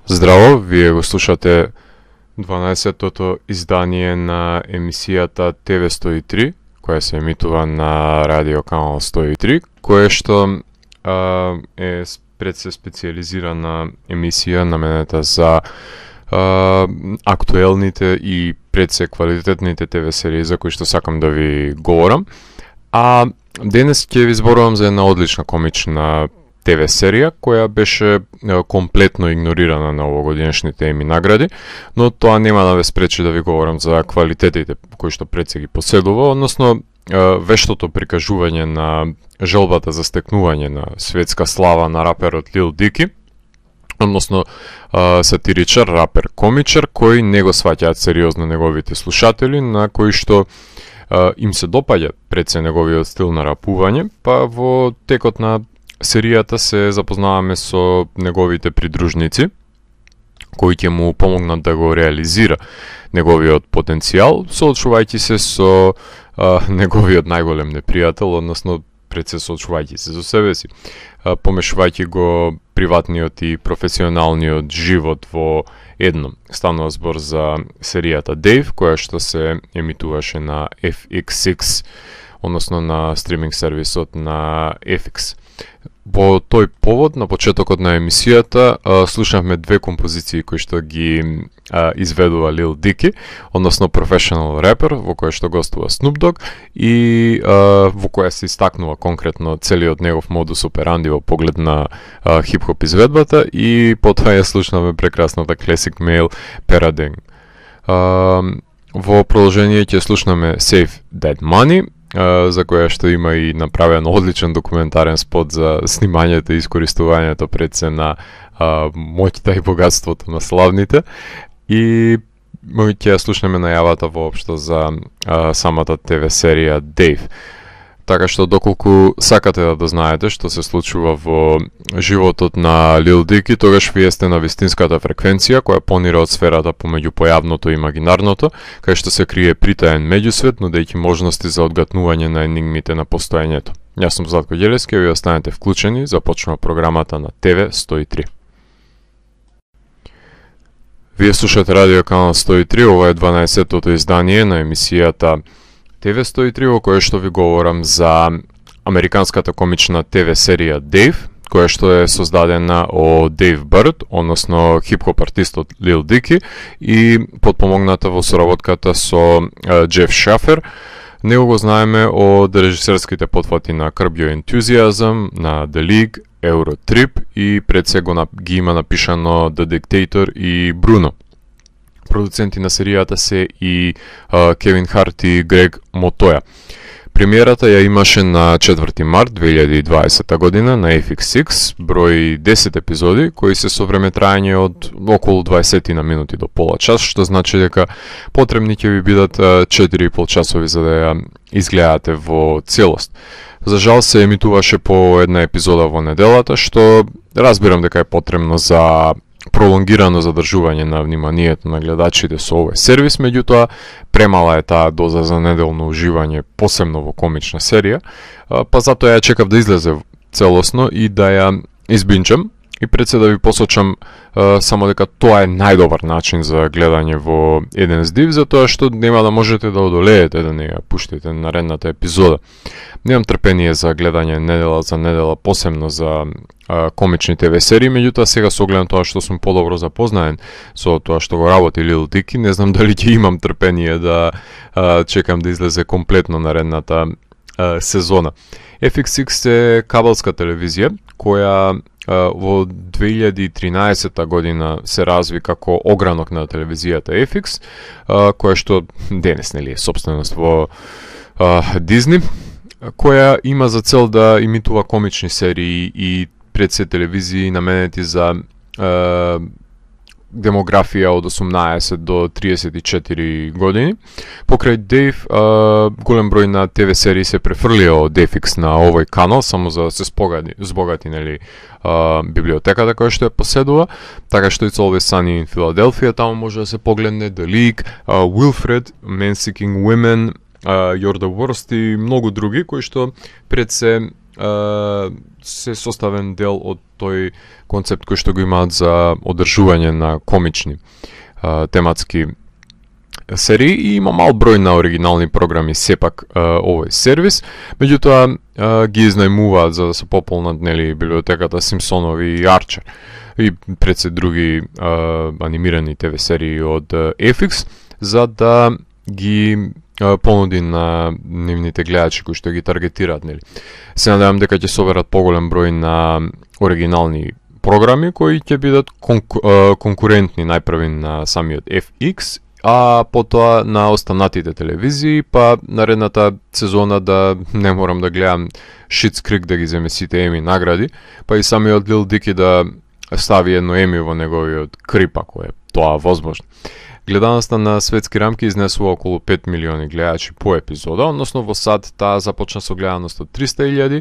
Здраво, вие го слушате 12-тото издание на емисијата ТВ 103, која се емитува на радио канал 103, кое што е пред се специализирана емисија наменета за актуелните и пред се квалитетните ТВ серии за кои што сакам да ви говорам. А денес ќе ви зборувам за една одлична комична ТВ серија која беше комплетно игнорирана на овогодишните еми награди, но тоа нема да ве спречи да ви говорам за квалитетите кои што пред се ги поседува, односно вештото прикажување на желбата за стекнување на светска слава на раперот Лил Дики, односно сатиричар, рапер, комичар кој не го сваќаат сериозно неговите слушатели, на кои што им се допаѓа пред се неговиот стил на рапување, па во текот на серијата се запознаваме со неговите придружници, кои ќе му помогнат да го реализира неговиот потенцијал, соочувајќи се со неговиот најголем непријател, односно пред се соочувајќи се со себе си, помешувајќи го приватниот и професионалниот живот во едно. Станува збор за серијата Дейв, која што се емитуваше на FX6, односно на стриминг сервисот на FX. Во тој повод, на почетокот на емисијата, слушавме две композиции кои што ги изведува Лил Дики, односно Professional Rapper, во која што гостува Snoop Dogg и во која се истакнува конкретно целиот негов модус операнди во поглед на хип-хоп изведбата, и потоа ја слушнавме прекрасната Classic Male Parading. Во продолжение ќе слушнаме Save That Money, за која што има и направен одличен документарен спот за снимањето и искористувањето пред се на моќта и богатството на славните, и ќе ја слушнеме најавата воопшто за самата ТВ серија Дейв. Така што доколку сакате да дознаете што се случува во животот на Лил Дики, тогаш вие сте на вистинската фреквенција која понира од сферата помеѓу појавното и имагинарното, кај што се крие притаен меѓусвет, нудејќи можности за одгатнување на енигмите на постоењето. Јас сум Златко Ѓелевски, ви останете вклучени, започнува програмата на ТВ 103. Вие слушате радио канал 103, ова е 12-тото издание на емисијата ТВ 103, во која што ви говорам за американската комична ТВ серија Дейв, која што е создадена од Дейв Бърд, односно хип-хоп артистот Лил Дики, и подпомогната во соработката со Джеф Шафер. Него го знаеме од режисерските потфати на Curb Your Enthusiasm, на The League, Eurotrip и пред се ги има напишано The Dictator и Бруно. Продуценти на серијата се и Кевин Харт и Грег Мотоја. Премиерата ја имаше на 4 март 2020 година на FX6, број 10 епизоди, кои се со време трајање од околу 20 на минути до пола час, што значи дека потребни ќе ви бидат 4,5 часови за да ја изгледате во целост. За жал се емитуваше по една епизода во неделата, што разбирам дека е потребно за пролонгирано задржување на вниманието на гледачите со овој сервис, меѓутоа премала е таа доза за неделно уживање, посебно во комична серија, па затоа ја чекав да излезе целосно и да ја избинчам, и пред се да ви посочам само дека тоа е најдобар начин за гледање во еден здив, затоа што нема да можете да одолеете да не ја пуштите наредната епизода. Немам трпение за гледање недела за недела, посебно за комични ТВ серии, меѓутоа сега со оглед на тоа што сум подобро запознаен со тоа што го работи Лил Дики, не знам дали ќе имам трпение да чекам да излезе комплетно наредната сезона. FX6 е кабелска телевизија која во 2013 година се разви како огранок на телевизијата FX, која што денес нели е сопственост во Дизни, која има за цел да имитува комични серии и пред се телевизии наменети за демографија од 18 до 34 години. Покрај Дейв, голем број на ТВ серии се префрлија од FX на овој канал, само за да се збогати нели библиотеката која што ја поседува, така што It's Always Sunny in Philadelphia, таму може да се погледне The League, Wilfred, Men Seeking Women, You're the Worst и многу други кои што пред се се составен дел од тој концепт кој што го имаат за одржување на комични тематски серии и има мал број на оригинални програми сепак овој сервис, меѓутоа ги изнајмуваат за да се пополнат нели библиотеката Симпсонови и Арчер и пред се други анимирани ТВ серии од FX за да ги понуди на нивните гледачи кои што ги таргетираат, нели. Се надевам дека ќе соберат поголем број на оригинални програми кои ќе бидат конкурентни најпрви на самиот FX, а потоа на останатите телевизии, па наредната сезона да не морам да гледам Schitt's Creek да ги земе сите Еми награди, па и самиот Лил Дики да стави едно Еми во неговиот Крип, ако е тоа возможно. Гледаноста на светски рамки изнесува околу 5 милиони гледачи по епизода, односно во САД таа започна со гледаност од 300.000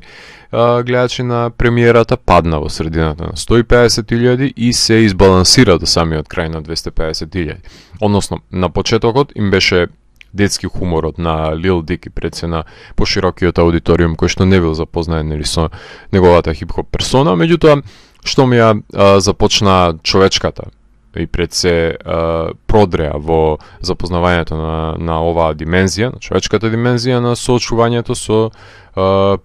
гледачи на премиерата, падна во средината на 150.000 и се избалансира до самиот крај на 250.000. Односно, на почетокот им беше детски хуморот на Лил Дики пред се на поширокиот аудиториум кој што не бил запознаен нели со неговата хип-хоп персона, меѓутоа што ми ја започна човечката и пред се продреа во запознавањето на оваа димензија, на човечката димензија, на соочувањето со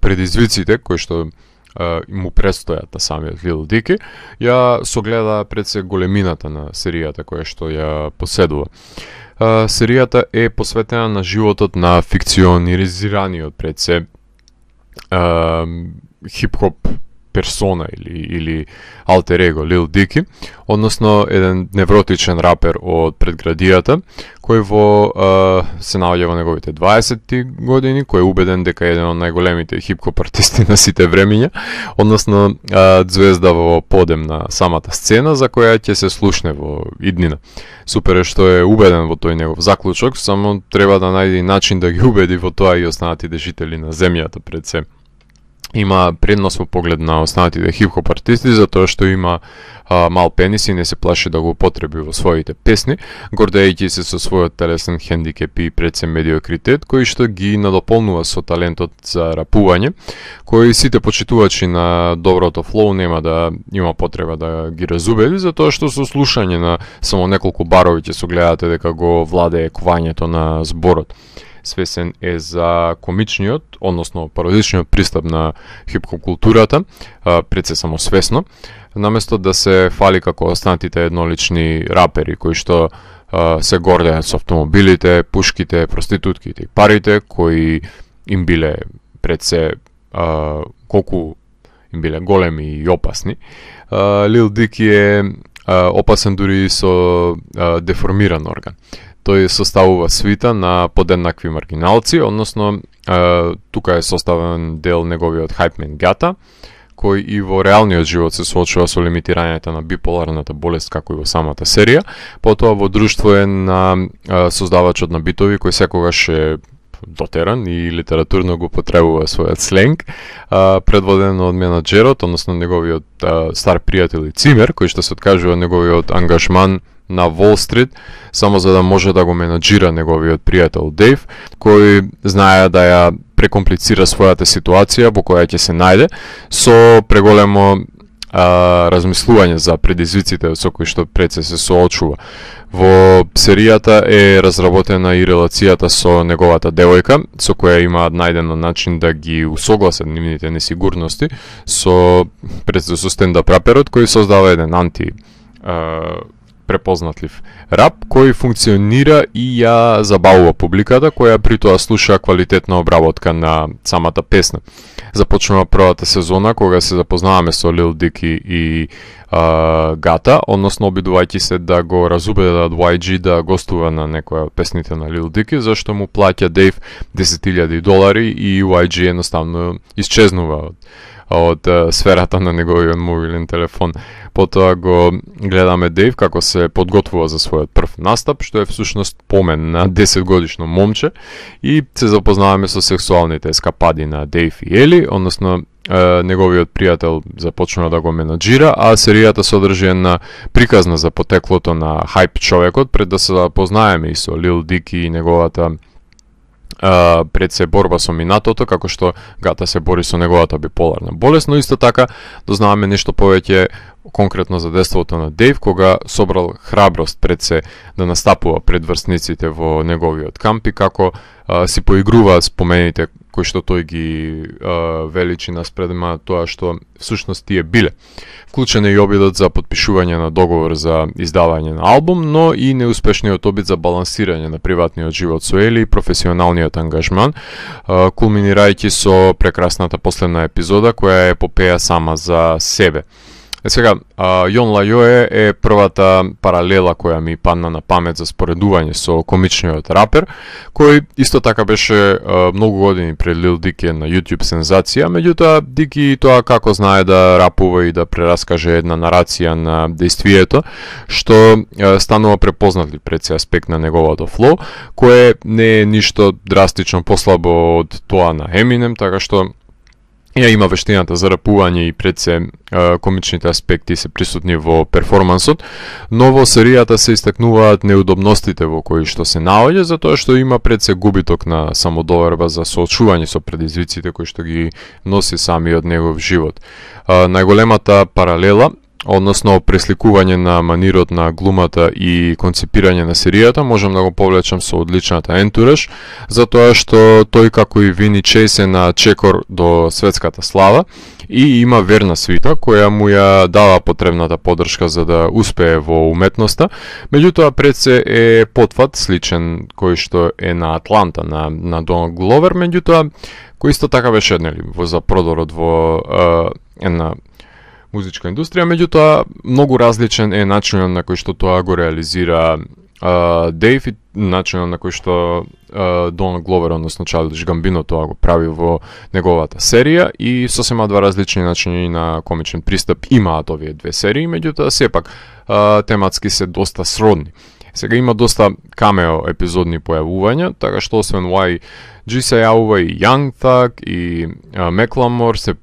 предизвиците кои што му предстојат на самиот Лил Дики, ја согледа пред се големината на серијата која што ја поседува. Серијата е посветена на животот на фикциониризираниот пред се хип-хоп персона или алтер его Лил Дики, односно еден невротичен рапер од предградијата, кој се наоѓа во неговите 20 години, кој е убеден дека е еден од најголемите хип-хоп артисти на сите времиња, односно ѕвезда во подем на самата сцена за која ќе се слушне во иднина. Супер е што е убеден во тој негов заклучок, само треба да најде начин да ги убеди во тоа и останатите жители на земјата пред се. Има предност во поглед на останатите хип-хоп артисти затоа што има мал пенис и не се плаши да го употреби во своите песни, гордејќи се со својот телесен хендикеп и пред се медиокритет, кој што ги надополнува со талентот за рапување, кој сите почитувачи на доброто флоу нема да има потреба да ги разубеди, затоа што со слушање на само неколку барови ќе согледате дека го владее кувањето на зборот. Свесен е за комичниот, односно пародичниот пристап на хип-хоп културата, пред се самосвесно, наместо да се фали како останатите еднолични рапери кои што се гордеат со автомобилите, пушките, проститутките и парите кои им биле пред се колку им биле големи и опасни. Лил Дики е опасен дури со деформиран орган. Тој составува свита на подеднакви маргиналци, односно тука е составен дел неговиот хајпмен Гата, кој и во реалниот живот се соочува со лимитирањето на биполарната болест како и во самата серија. Потоа во друштво е на создавачот на битови кој секогаш е дотеран и литературно го потребува својот сленг, предводен од менаџерот, односно неговиот стар пријател и цимер, кој што се откажува неговиот ангажман на Wall Street, само за да може да го менаџира неговиот пријател Дейв, кој знае да ја прекомплицира својата ситуација во која ќе се најде, со преголемо размислување за предизвиците со кои што пред се соочува. Во серијата е разработена и релацијата со неговата девојка, со која има најден начин да ги усогласат нивните несигурности со стендап раперот кој создава еден препознатлив рап кој функционира и ја забавува публиката која притоа слуша квалитетна обработка на самата песна. Започнува првата сезона кога се запознаваме со Лил Дики и Гата, односно обидувајќи се да го разубедат YG да гостува на некоја од песните на Лил Дики, зашто му плаќа Дейв $10,000 и YG едноставно исчезнува од сферата на неговиот мобилен телефон. Потоа го гледаме Дейв како се подготвува за својот прв настап, што е всушност помен на 10-годишно момче, и се запознаваме со сексуалните ескапади на Дейв и Ели, односно неговиот пријател започнува да го менаџира, а серијата содржи една приказна за потеклото на хајп човекот пред да се запознаеме и со Лил Дики и неговата пред се борба со минатото, како што Гата се бори со неговата биполарна болест, но исто така дознаваме нешто повеќе конкретно за детството на Дейв, кога собрал храброст пред се да настапува пред врсниците во неговиот камп и како си поигруваат спомените кои што тој ги величи наспредма тоа што всушност тие биле. Вклучен е и обидот за подпишување на договор за издавање на албум, но и неуспешниот обид за балансирање на приватниот живот со Ели и професионалниот ангажман, кулминирајќи со прекрасната последна епизода која е епопеја сама за себе. Сега, Јон Лајое е првата паралела која ми падна на памет за споредување со комичниот рапер, кој исто така беше многу години пред Лил Дики на YouTube сензација, меѓутоа Дики тоа како знае да рапува и да прераскаже една нарација на действието, што станува препознатлив пред се аспект на неговото флоу, кое не е ништо драстично послабо од тоа на Еминем, така што ја има вештината за рапување и пред се комичните аспекти се присутни во перформансот, но во серијата се истакнуваат неудобностите во кои што се наоѓа, затоа што има пред се губиток на самодоверба за соочување со предизвиците кои што ги носи самиот негов живот. Најголемата паралела, односно пресликување на манирот на глумата и концепирање на серијата, можам да го повлечам со одличната ентураж, затоа што тој како и Вини Чейс е на чекор до светската слава и има верна свита која му ја дава потребната поддршка за да успее во уметноста, меѓутоа пред се е потфат сличен кој што е на Атланта на Доналд Гловер, меѓутоа кој исто така беше за продорот во една музичка индустрија, меѓутоа многу различен е начинот на кој што тоа го реализира Дейв и начинот на кој што Доналд Гловер, односно Чарлдиш Гамбино тоа го прави во неговата серија и сосема два различни начини на комичен пристап имаат овие две серии, меѓутоа сепак тематски се доста сродни. Сега има доста камео епизодни појавувања, така што освен YG се јавува и Young Thug и Мекламор, се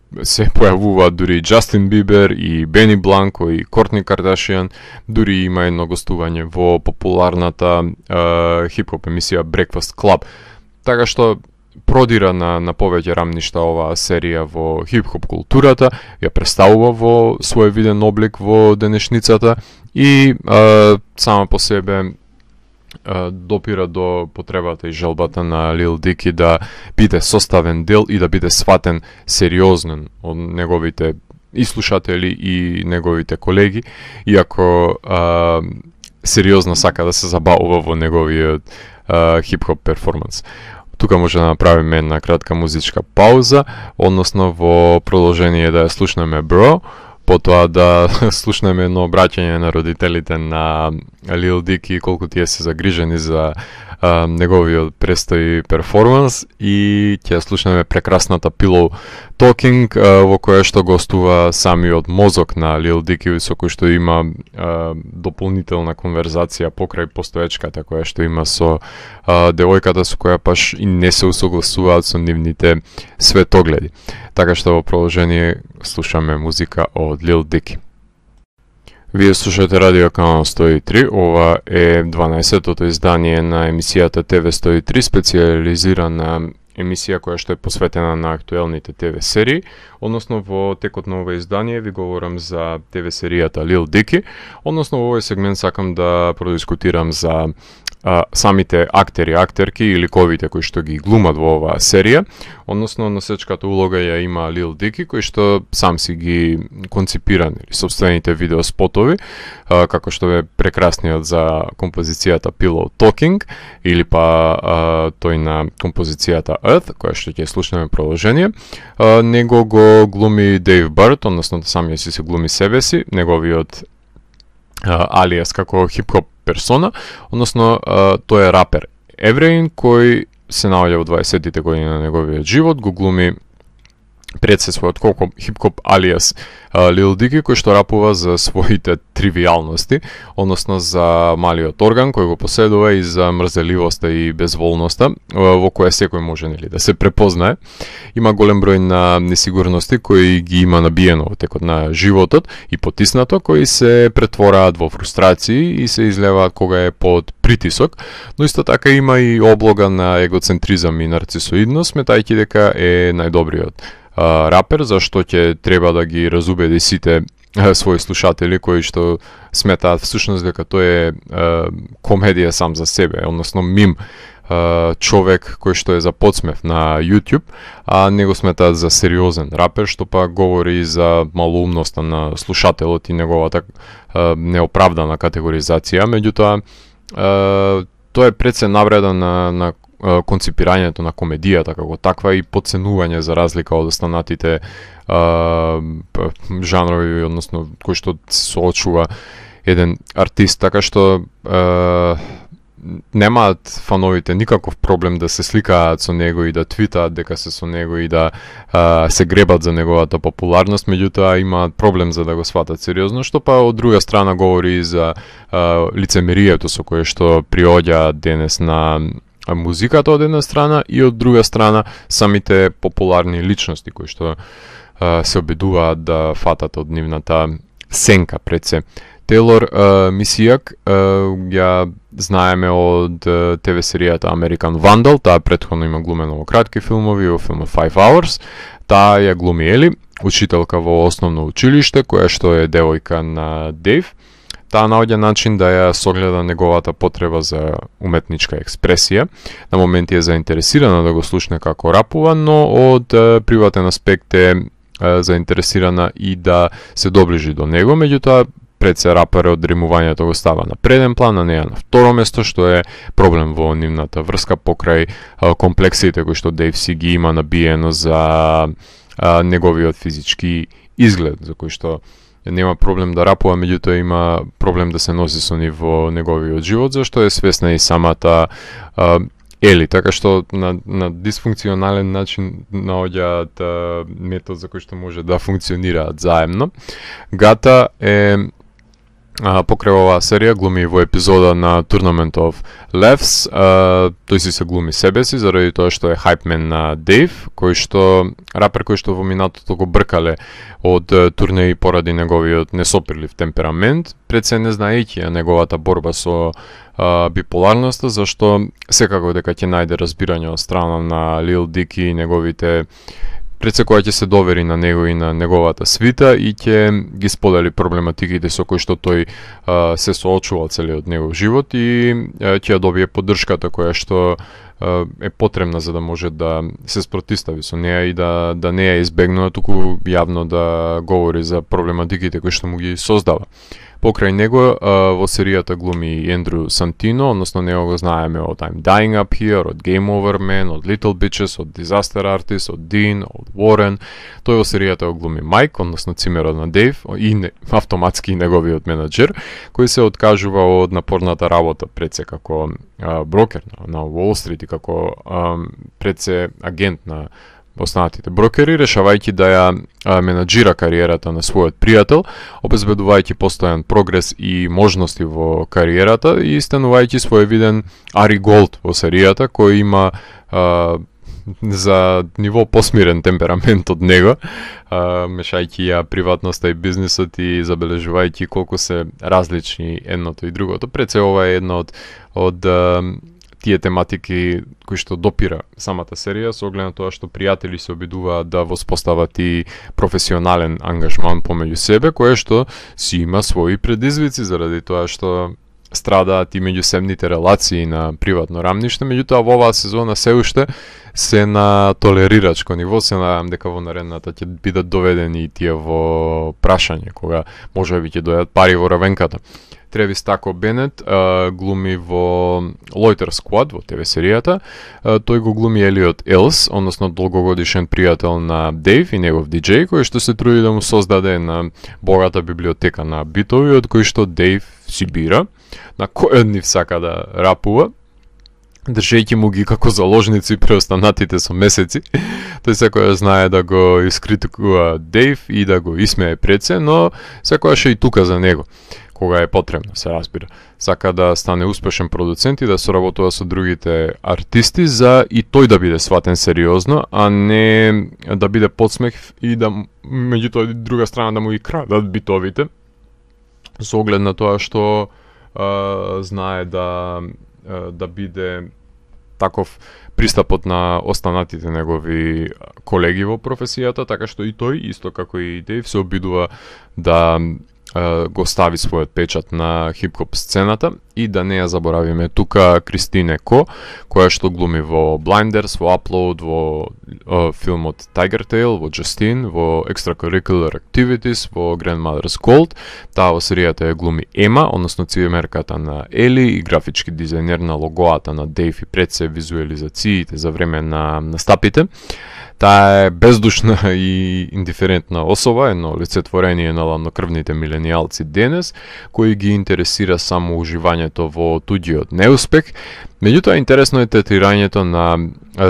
појавуваат дури и Джастин Бибер и Бени Бланко и Кортни Кардашијан, дури има едно гостување во популарната хип-хоп емисија Breakfast Club. Така што продира на повеќе рамништа оваа серија во хип-хоп културата, ја представува во свој виден облик во денешницата и сама по себе допира до потребата и желбата на Лил Дики да биде составен дел и да биде сватен сериозно од неговите и слушатели и неговите колеги, иако сериозно сака да се забавува во неговиот хип-хоп перформанс. Тука може да направиме една кратка музичка пауза, односно во продолжение да ја слушнеме Bro, потоа да слушнеме едно обраќање на родителите на Лил Дики, колку тие се загрижени за неговиот престој перформанс, и ќе слушнеме прекрасната Pillow Talking, во која што гостува самиот мозок на Лил Дики, со кој што има дополнителна конверзација покрај постоечката која што има со девојката со која паш и не се усогласуваат со нивните светогледи. Така што во продолжение слушаме музика од Лил Дики. Вие слушате Радио Канал 103, ова е 12-тото издание на емисијата ТВ 103, специализирана емисија која што е посветена на актуелните ТВ серии, односно во текот на ова издание ви говорам за ТВ серијата Лил Дики, односно во овој сегмент сакам да продискутирам за самите актери, актерки и ликовите кои што ги глумат во оваа серија, односно носечката улога ја има Лил Дики, кој што сам си ги концепира собствените видеоспотови, како што е прекрасниот за композицијата Pillow Talking, или па тој на композицијата Earth, која што ќе слушнеме продолжение. Него го глуми Дейв Барт, односно самиот си се глуми себе си, неговиот алиас како хип-хоп персона, односно тој е рапер евреин кој се наоѓа во 20-тите години на неговиот живот, го глуми пред се својот хип-хоп алијас Lil Dicky, кој што рапува за своите тривијалности, односно за малиот орган кој го поседува и за мрзеливоста и безволноста, во која секој може да се препознае. Има голем број на несигурности кои ги има набиено во текот на животот и потиснато, кои се претвораат во фрустрации и се излеваат кога е под притисок, но исто така има и облога на егоцентризам и нарцисоидност, сметајќи дека е најдобриот рапер, зашто ќе треба да ги разубеди сите своји слушатели кои што сметаат всушност дека тој е комедија сам за себе, односно мим, човек кој што е за подсмев на YouTube, а не го сметаат за сериозен рапер, што па говори за малоумноста на слушателот и неговата неоправдана категоризација. Меѓутоа, тоа е пред се навреда на конципирањето на комедијата како таква и подценување за разлика од останатите жанрови, односно кои што соочува еден артист, така што немаат фановите никаков проблем да се сликаат со него и да твитаат дека се со него и да се гребат за неговата популарност, меѓутоа имаат проблем за да го сватат сериозно, што па од друга страна говори и за лицемерието со кое што приоѓа денес на музиката од една страна и од друга страна самите популарни личности кои што се обидуваат да фатат од нивната сенка пред се. Тейлор Мисијак ја знаеме од ТВ серијата American Vandal, таа претходно има глумено во кратки филмови, во филмот 5 Hours. Таа ја глуми Ели, учителка во основно училиште, која што е девојка на Дейв. Таа наоѓа начин да ја согледа неговата потреба за уметничка експресија. На моменти е заинтересирана да го слушне како рапува, но од приватен аспект е заинтересирана и да се доближи до него, меѓутоа пред се рапер од римувањето го става на преден план, а неа на второ место, што е проблем во нивната врска покрај комплексите кои што Дейв си ги има набиено за неговиот физички изглед, за кој што нема проблем да рапува, меѓутоа има проблем да се носи со нив во неговиот живот, зашто е свесна и самата Ели, така што на дисфункционален начин наоѓаат метод за кој што може да функционираат заедно. Гата е покрај оваа серија глуми во епизода на Tournament of Laughs. Тој си се глуми себе си заради тоа што е хајпмен на Дейв, кој што рапер кој што во минатото го бркале од турнеи поради неговиот несопирлив темперамент, пред се не знаејќи неговата борба со биполарноста, зашто секако дека ќе најде разбирање од страна на Lil Dicky и неговите пред се која ќе се довери на него и на неговата свита и ќе ги сподели проблематиките со кои што тој се соочува целиот негов живот и ќе ја добие поддршката која што е потребна за да може да се спротистави со неа и да не ја избегнува, туку јавно да говори за проблематиките кои што му ги создава. Покрај него во серијата глуми Ендрю Сантино, односно него го знаеме од I'm Dying Up Here, од Game Over Man, од Little Bitches, од Disaster Artist, од Dean, од Warren. Тој во серијата го глуми Майк, односно цимерот на Дейв и автоматски и неговиот менаџер, кој се откажува од напорната работа пред се како брокер на Wall Street и како пред се агент на останатите брокери, решавајќи да ја менаџира кариерата на својот пријател, обезбедувајќи постојан прогрес и можности во кариерата и станувајќи своевиден Ари Голд во серијата, кој има за ниво посмирен темперамент од него, мешајќи ја приватноста и бизнисот и забележувајќи колку се различни едното и другото. Пред се ова е една од тие тематики кои што допира самата серија, со оглед на тоа што пријатели се обидуваат да воспостават и професионален ангажман помеѓу себе, кое што си има своји предизвици заради тоа што страдаат и меѓусебните релации на приватно рамниште, меѓутоа во оваа сезона се уште се на толерирачко ниво, се надам дека во наредната ќе бидат доведени и тие во прашање, кога можеби ќе дојдат пари во равенката. Тревис Тако Бенет глуми во Loiter Squad во ТВ серијата. Тој го глуми Елиот Елс, односно долгогодишен пријател на Дейв и негов диџеј, кој што се труди да му создаде на богата библиотека на битови од кои што Дейв си бира, на кој од нив сака да рапува. држејќи му ги како заложници преостанатите со месеци. Тој секоја знае да го искритикува Дейв и да го исмее пред се, но секојаш е и тука за него, кога е потребно, се разбира. Сака да стане успешен продуцент и да соработува со другите артисти за и тој да биде сватен сериозно, а не да биде подсмех и да меѓутоа друга страна да му и крадат битовите, со оглед на тоа што знае да биде таков пристапот на останатите негови колеги во професијата, така што и тој, исто како и Дейв, се обидува да го стави својот печат на хип-хоп сцената и да не ја заборавиме тука Кристине Ко, која што глуми во Blinders, во Upload, во филмот Tiger Tail, во Justine, во Extracurricular Activities, во Grandmother's Gold. Таа во серијата ја глуми Ема, односно цимерката на Ели и графички дизајнер на логоата на Дейв и пред се визуализациите за време на настапите. Таа е бездушна и индиферентна особа, едно лицетворение на ладнокрвните миленијалци денес, кои ги интересира само уживањето во туѓиот неуспех. Меѓутоа, интересно е третирањето на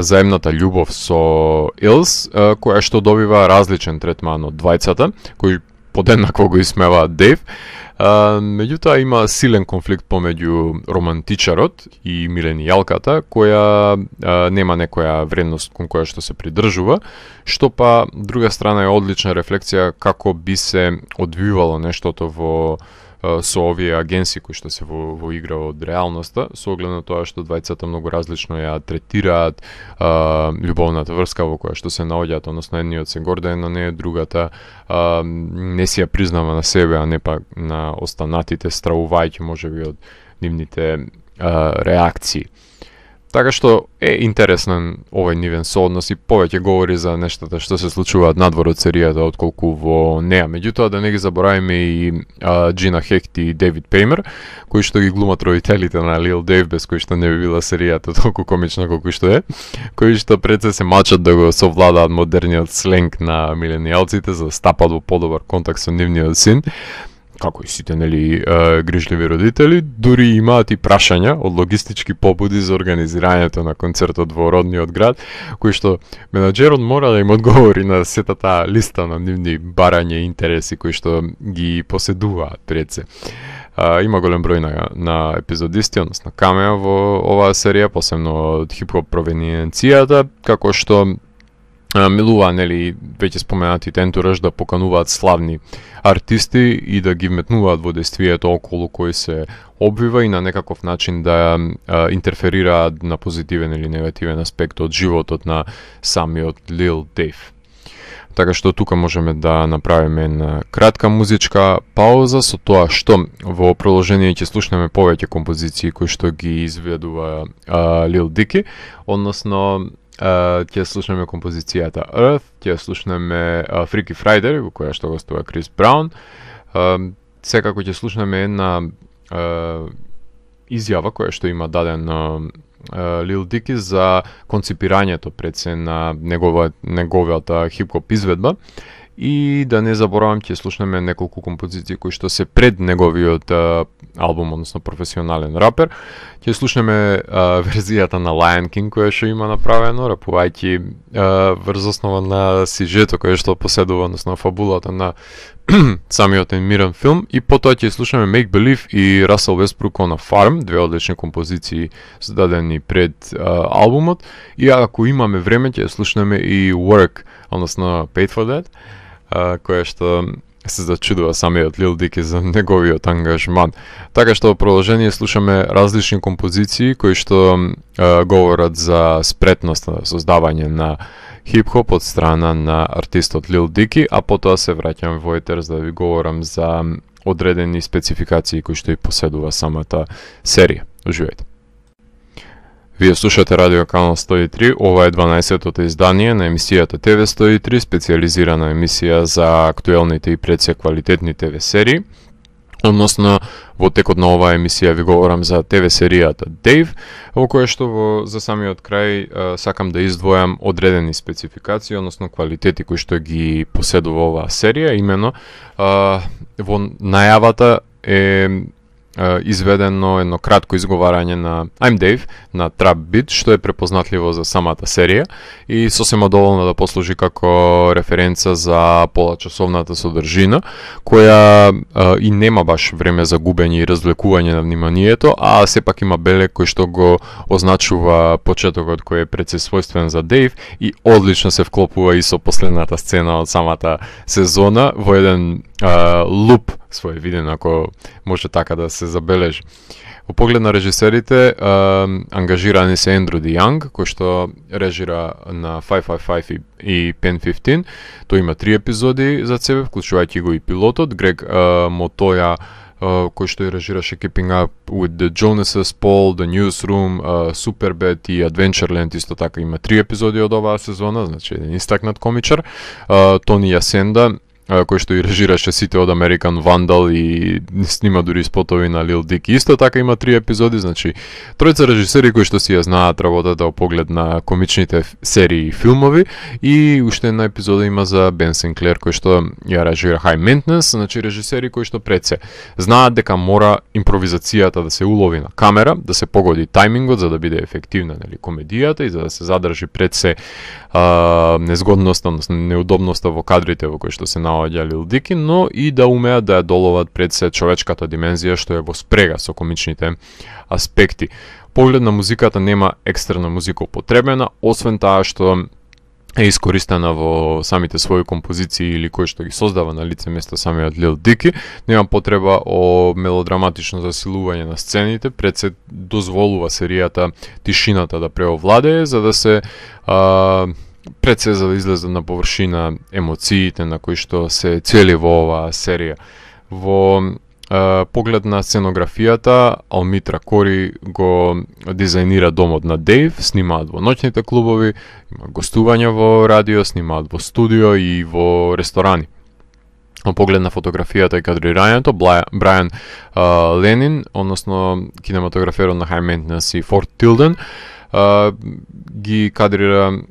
заемната љубов со Илс, која што добива различен третман од двајцата, кои подеднакво го исмеваат Дейв. Меѓутоа има силен конфликт помеѓу романтичарот и миленијалката, која нема некоја вредност кон која што се придржува, што па друга страна е одлична рефлексија како би се одвивало нештото со овие агенции кои што се во игра од реалноста, со оглед на тоа што двајцата многу различно ја третираат љубовната врска во која што се наоѓаат, односно едниот се гордее на неја, другата не си ја признава на себе, а не па на останатите, стравувајќи можеби од нивните реакции. Така што е интересен овој нивен сооднос и повеќе говори за нештата што се случуваат надвор од серијата отколку во неа. Меѓутоа да не ги заборавиме и Джина Хехт и Дейвид Пеймер, кои што ги глумат родителите на Лил Дейв, без кои што не би била серијата толку комична колку што е, кои што пред се мачат да го совладаат модерниот сленг на миленијалците за да стапат во подобар контакт со нивниот син, како и сите грижливи родители. Дури имаат и прашања од логистички побуди за организирањето на концертот во родниот град, кои што менаџерот мора да им одговори на сета таа листа на нивни барања и интереси кои што ги поседуваат пред се. Има голем број на епизодисти, односно камеа во оваа серија, посебно од хип-хоп провениенцијата, како што милува, веќе споменатите ентураж да покануваат славни артисти и да ги вметнуваат во действието околу кој се обвива и на некаков начин да интерферираат на позитивен или негативен аспект од животот на самиот Лил Дейв. Така што тука можеме да направиме една кратка музичка пауза со тоа што во продолжение ќе слушнеме повеќе композиции кои што ги изведува Лил Дики, односно ќе слушнеме композицијата Earth, ќе слушнеме Freaky Friday, во која што гостува Крис Браун. Секако ќе слушнеме една изјава која што има даден Лил Дики за конципирањето пред се на неговата хип-хоп изведба. И да не заборавам, ќе слушнеме неколку композиции кои што се пред неговиот албум, односно професионален рапер. Ќе слушнеме верзијата на Lion King која што има направено, рапувајќи врз основа на сюжетот кој што поседува, односно фабулата на самиот анимиран филм, и потоа ќе слушнеме Make Believe и Russell Westbrook on a Farm, две одлични композиции зададени пред албумот. И ако имаме време ќе слушнеме и Work, односно Paid for That, која што се зачудува самиот Лил Дики за неговиот ангажман. Така што во продолжение слушаме различни композиции кои што говорат за спретноста на создавање на хип-хоп од страна на артистот Лил Дики, а потоа се враќам во етерс да ви говорам за одредени спецификации кои што и поседува самата серија. Уживајте. Вие слушате Радио Канал 103, ова е 12-тото издание на емисијата ТВ 103, специализирана емисија за актуелните и пред се квалитетни ТВ серии. Односно, во текот на оваа емисија ви говорам за ТВ серијата Дейв, во која што за самиот крај сакам да издвојам одредени спецификации, односно квалитети кои што ги поседува оваа серија. Имено, во најавата е изведено едно кратко изговарање на I'm Dave на Trap Beat, што е препознатливо за самата серија и сосема доволно да послужи како референца за полачасовната содржина, која и нема баш време за губење и развлекување на вниманието, а сепак има белег кој што го означува почетокот кој е пред се својствен за Дейв и одлично се вклопува и со последната сцена од самата сезона во еден луп свој виден, ако може така да се забележи. Во поглед на режисерите, ангажирани се Ендрю Ди Јанг, кој што режира на 555 и Pen 15. Тој има 3 епизоди за себе, вклучувајќи го и пилотот. Грег Мотоја, кој што и режираше Keeping Up with the Jonases, Paul, The Newsroom, Superbad и Adventureland, исто така има 3 епизоди од оваа сезона, значи еден истакнат комичар. Тони Јасенда, кој што и режираше сите од American Vandal и снима дури спотови на Lil Dicky, исто така има 3 епизоди, значи тројца режисери кои што си ја знаат работата во поглед на комичните серии и филмови, и уште една епизода има за Бен Синклер кој што ја режира High Maintenance, значи режисери кои што пред се знаат дека мора импровизацијата да се улови на камера, да се погоди тајмингот за да биде ефективна, нели, комедијата и за да се задржи пред се незгодноста, неудобноста во кадрите во кои што се наоѓа Lil Dicky, но и да умеат да ја доловат пред се човечката димензија што е во спрега со комичните аспекти. Поглед на музиката нема екстерна музика употребена, освен таа што е искористена во самите своји композиции или кој што ги создава на лице место самиот Lil Dicky. Нема потреба о мелодраматично засилување на сцените, пред се дозволува серијата тишината да преовладее, за да се пред се за да излезе на површина емоциите на кои што се цели во оваа серија. Во поглед на сценографијата, Алмитра Кори го дизајнира домот на Дейв, снимаат во ноќните клубови, има гостувања во радио, снимаат во студио и во ресторани. Во поглед на фотографијата и кадрирањето, Брайан Ленин, односно кинематограферот на High Maintenance и Форт Тилден, ги кадрира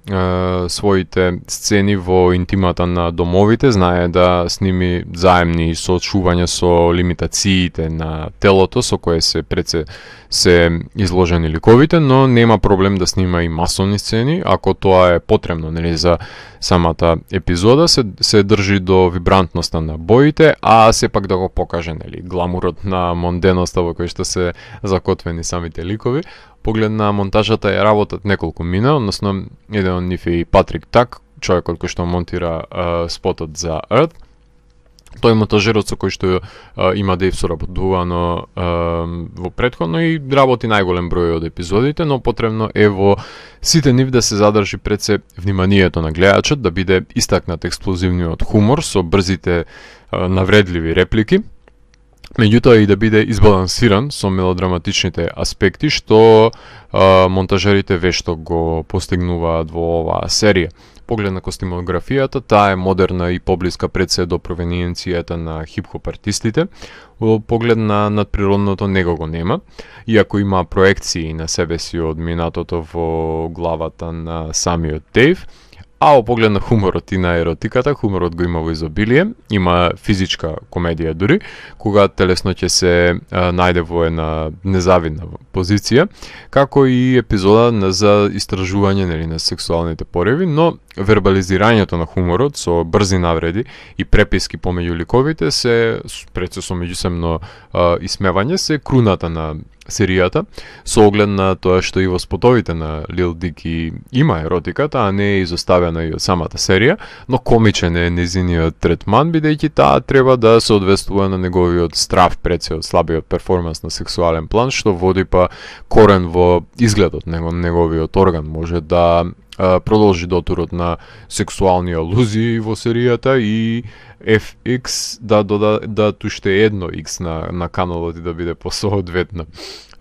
своите сцени во интимата на домовите, знае да сними заемни соочувања со лимитациите на телото со кое се изложени ликовите, но нема проблем да снима и масовни сцени, ако тоа е потребно, нели, за самата епизода, се држи до вибрантноста на боите, а сепак да го покаже, нели, гламурот на монденоста во кој што се закотвени самите ликови. Поглед на монтажата е работат неколку мина, односно еден од нив е и Патрик Так, човекот кој што монтира спотот за Earth. Тој монтажерот со кој што има Дейв соработувано во претходно и работи најголем број од епизодите, но потребно е во сите нив да се задржи пред се вниманието на гледачот, да биде истакнат експлозивниот хумор со брзите навредливи реплики, меѓутоа и да биде избалансиран со мелодраматичните аспекти што монтажерите вешто го постигнуваат во оваа серија. Поглед на костимографијата, таа е модерна и поблиска пред се до провениенцијата на хип-хоп артистите. Во поглед на надприродното него го нема, иако има проекции на себе си од минатото во главата на самиот Дейв. А во поглед на хуморот и на еротиката, хуморот го има во изобилие, има физичка комедија дури, кога телесно ќе се најде во една незавидна позиција, како и епизода за истражување, нели, на сексуалните пореви, но вербализирањето на хуморот со брзи навреди и преписки помеѓу ликовите се пред се со меѓусебно исмевање се круната на серијата, со оглед на тоа што и во спотовите на Lil Dicky има еротиката, а не е изоставена и од самата серија, но комичен е незиниот третман, бидејќи таа треба да се одвестува на неговиот страв пред се од слабиот перформанс на сексуален план, што води па корен во изгледот на неговиот орган, може да продолжи дотурот на сексуални алузии во серијата и FX да дадат уште едно X на каналот и да биде посоодветна.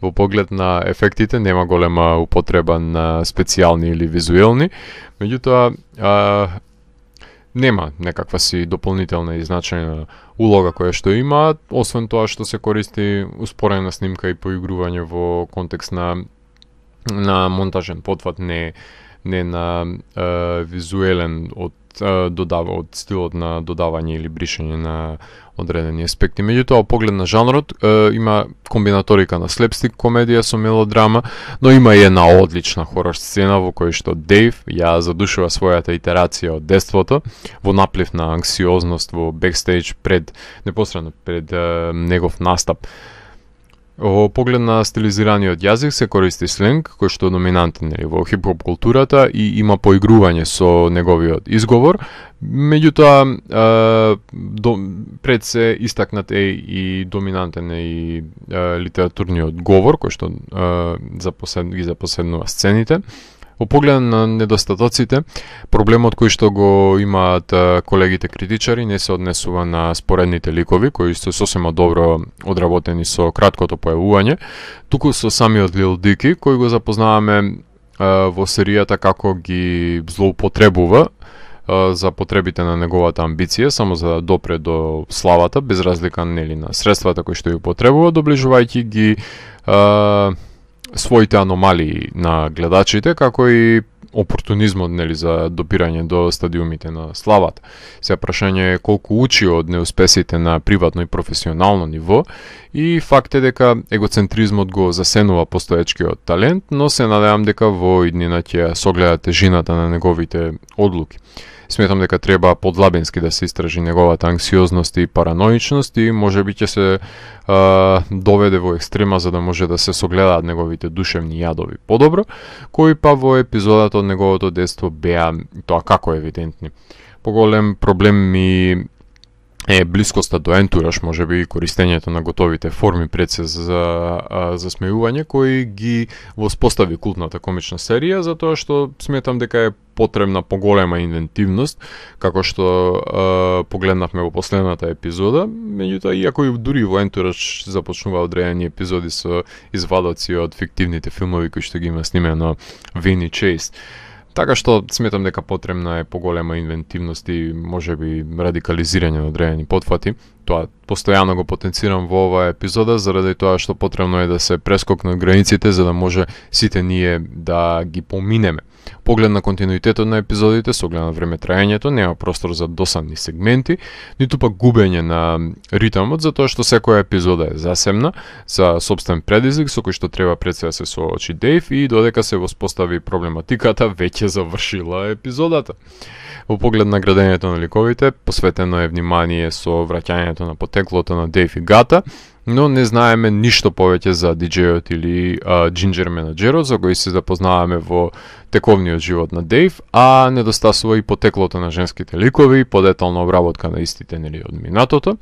Во поглед на ефектите нема голема употреба на специјални или визуелни, меѓутоа нема некаква си дополнителна и значајна улога која што има, освен тоа што се користи успорена снимка и поигрување во контекст на монтажен потват, не на визуелен од од стилот на додавање или бришање на одредени аспекти. Меѓутоа, поглед на жанрот, има комбинаторика на слепстик комедија со мелодрама, но има и една одлична хорор сцена во која што Дейв ја задушува својата итерација од детството во наплив на анксиозност во бекстејдж непосредно пред негов настап. Во поглед на стилизираниот јазик се користи сленг кој што е доминантен во хип-хоп културата и има поигрување со неговиот изговор. Меѓутоа, пред се истакнат и доминантен и литературниот говор кој што ги запоседнува сцените. Во поглед на недостатоците, проблемот кој што го имаат колегите критичари не се однесува на споредните ликови, кои се сосема добро одработени со краткото појавување, туку со самиот Лил Дики, кој го запознаваме во серијата како ги злоупотребува за потребите на неговата амбиција, само за да допре до славата, без разлика на средствата кои што ја потребува, доближувајќи ги своите аномалии на гледачите, како и опортунизмот за допирање до стадиумите на славата. Се прашање е колку учи од неуспесите на приватно и професионално ниво и факт е дека егоцентризмот го засенува постоечкиот талент, но се надевам дека во иднина ќе согледа тежината на неговите одлуки. Сметам дека треба подлабински да се истражи неговата анксиозност и параноичност и можеби ќе се доведе во екстрема за да може да се согледаат неговите душевни јадови подобро, кои па во епизодата од неговото детство беа тоа како евидентни. Поголем проблем ми е блискоста до ентураж, можеби и користењето на готовите форми пред се за засмејување, кои ги воспостави култната комична серија, затоа што сметам дека е потребна поголема инвентивност, како што погледнавме во последната епизода, меѓутоа, иако и дури во ентураж започнува одредени епизоди со извадоци од фиктивните филмови кои што ги има снимено Вини Чейс. Така што сметам дека потребна е поголема инвентивност и можеби радикализирање на одредени потфати. Тоа постојано го потенцирам во оваа епизода заради тоа што потребно е да се прескокнат границите за да може сите ние да ги поминеме. Поглед на континуитетот на епизодите, со оглед на време траењето, нема простор за досадни сегменти, ниту пак губење на ритмот, затоа што секоја епизода е засебна, за собствен предизвик со кој што треба пред се да се соочи Дейв и додека се воспостави проблематиката, веќе завршила епизодата. Во поглед на градењето на ликовите, посветено е внимание со враќањето на потеклото на Дейв и Гата, но не знаеме ништо повеќе за диџејот или Джинџер менаџерот, за кој се запознаваме во тековниот живот на Дейв, а недостасува и потеклото на женските ликови и подетална обработка на истите од минатото.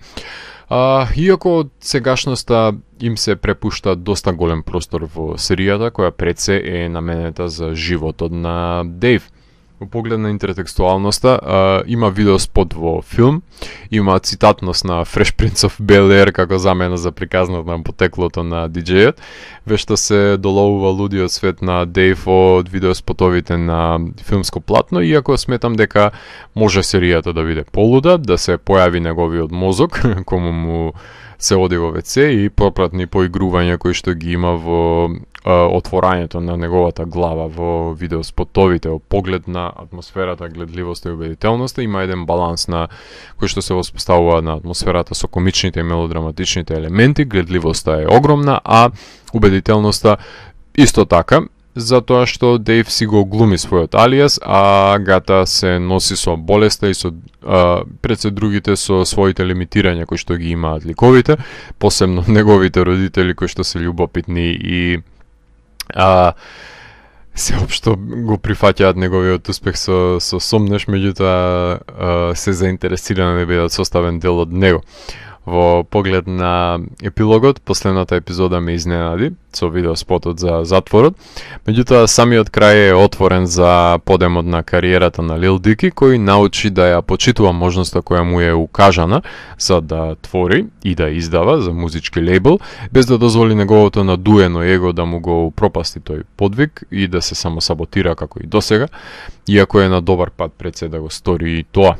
Иако од сегашноста им се препушта доста голем простор во серијата, која пред се е наменета за животот на Дейв. Во поглед на интертекстуалноста, има видеоспот во филм, има цитатност на Fresh Prince of Bel-Air како замена за приказнат на потеклото на диџејот, вешто се доловува лудиот свет на Дейв од видеоспотовите на филмско платно, иако сметам дека може серијата да биде полуда, да се појави неговиот мозок, кому му се оди во ВЦ и попратни поигрувања кои што ги има во отворањето на неговата глава во видеоспотовите, во поглед на атмосферата, гледливоста и убедителноста. Има еден баланс на кој што се воспоставува на атмосферата со комичните и мелодраматичните елементи, гледливоста е огромна, а убедителноста исто така, затоа што Дейв си го глуми својот алијас, а Гата се носи со болеста и со пред се другите со своите лимитирања кои што ги имаат ликовите, посебно неговите родители кои што се љубопитни и сеопшто го прифаќаат неговиот успех со сомнеш, меѓутоа се заинтересирани да бидат составен дел од него. Во поглед на епилогот, последната епизода ме изненади со видеоспотот за затворот, меѓутоа самиот крај е отворен за подемот на кариерата на Лил Дики, кој научи да ја почитува можноста која му е укажана за да твори и да издава за музички лейбл, без да дозволи неговото надуено его да му го упропасти тој подвиг и да се самосаботира како и досега, иако е на добар пат пред се да го стори и тоа.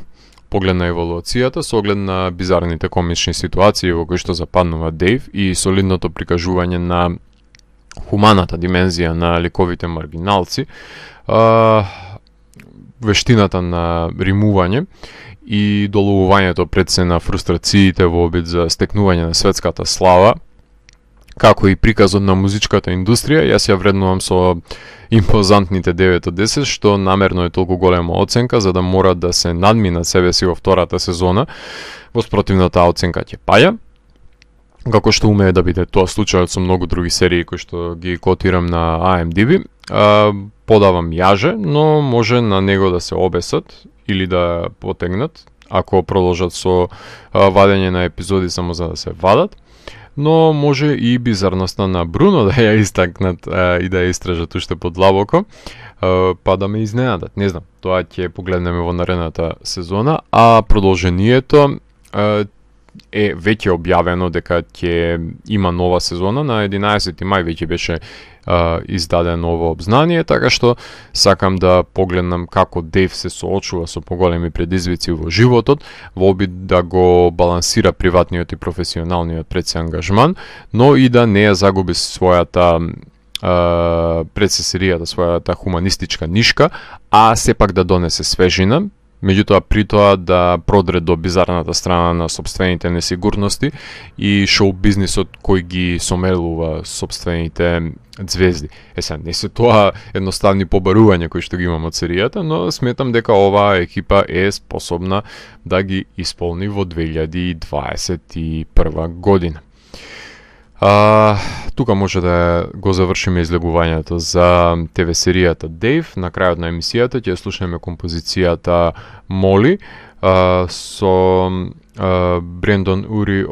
Поглед на еволуцијата, со оглед на бизарните комични ситуации во кои што западнува Дейв и солидното прикажување на хуманата димензија на ликовите маргиналци, вештината на римување и доловувањето пред се на фрустрациите во обид за стекнување на светската слава, како и приказот на музичката индустрија, јас ја вреднувам со импозантните 9 од 10, што намерно е толку голема оценка, за да мора да се надминат себе си во втората сезона, во спротивната оценка ќе паѓа, како што умее да биде тоа случајот со многу други серии кои што ги котирам на IMDb. Подавам јаже, но може на него да се обесат или да потегнат, ако продолжат со вадење на епизоди само за да се вадат. Но може и бизарноста на Бруно да ја истакнат и да ја истражат уште подлабоко, па да ме изненадат. Не знам, тоа ќе погледнеме во наредната сезона, а продолжението е веќе објавено дека ќе има нова сезона. На 11 мај веќе беше издадено ово обзнание, така што сакам да погледнам како Дейв се соочува со поголеми предизвици во животот, во обид да го балансира приватниот и професионалниот пред се ангажман, но и да не ја загуби својата пред се серијата, својата хуманистичка нишка, а сепак да донесе свежина, меѓутоа при тоа да продре до бизарната страна на сопствените несигурности и шоу-бизнисот кој ги сомелува сопствените звезди. Сега, не се тоа едноставни побарувања кои што ги имам од серијата, но сметам дека оваа екипа е способна да ги исполни во 2021 година. Тука може да го завршиме излегувањето за ТВ серијата Дейв. На крајот на емисијата ќе слушаме композицијата Моли со Брендон Ури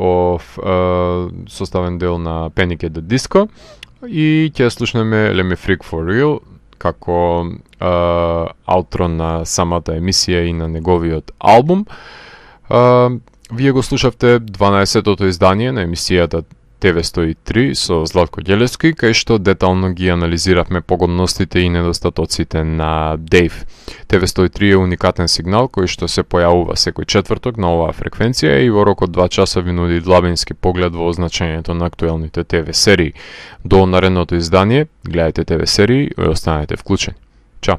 составен дел на Panic at the Disco и ќе слушнеме Let Me Freak for Real како аутро на самата емисија и на неговиот албум. Вие го слушавте 12-тото издание на емисијата TV103 со Златко Ѓелевски, кај што детално ги анализиравме погодностите и недостатоците на Дейв. TV103 е уникатен сигнал кој што се појавува секој четврток на оваа фреквенција и во рок од 2 часа ви нуди длабински поглед во означењето на актуелните ТВ серии. До наредното издание, гледајте ТВ серии и останете вклучени. Чао!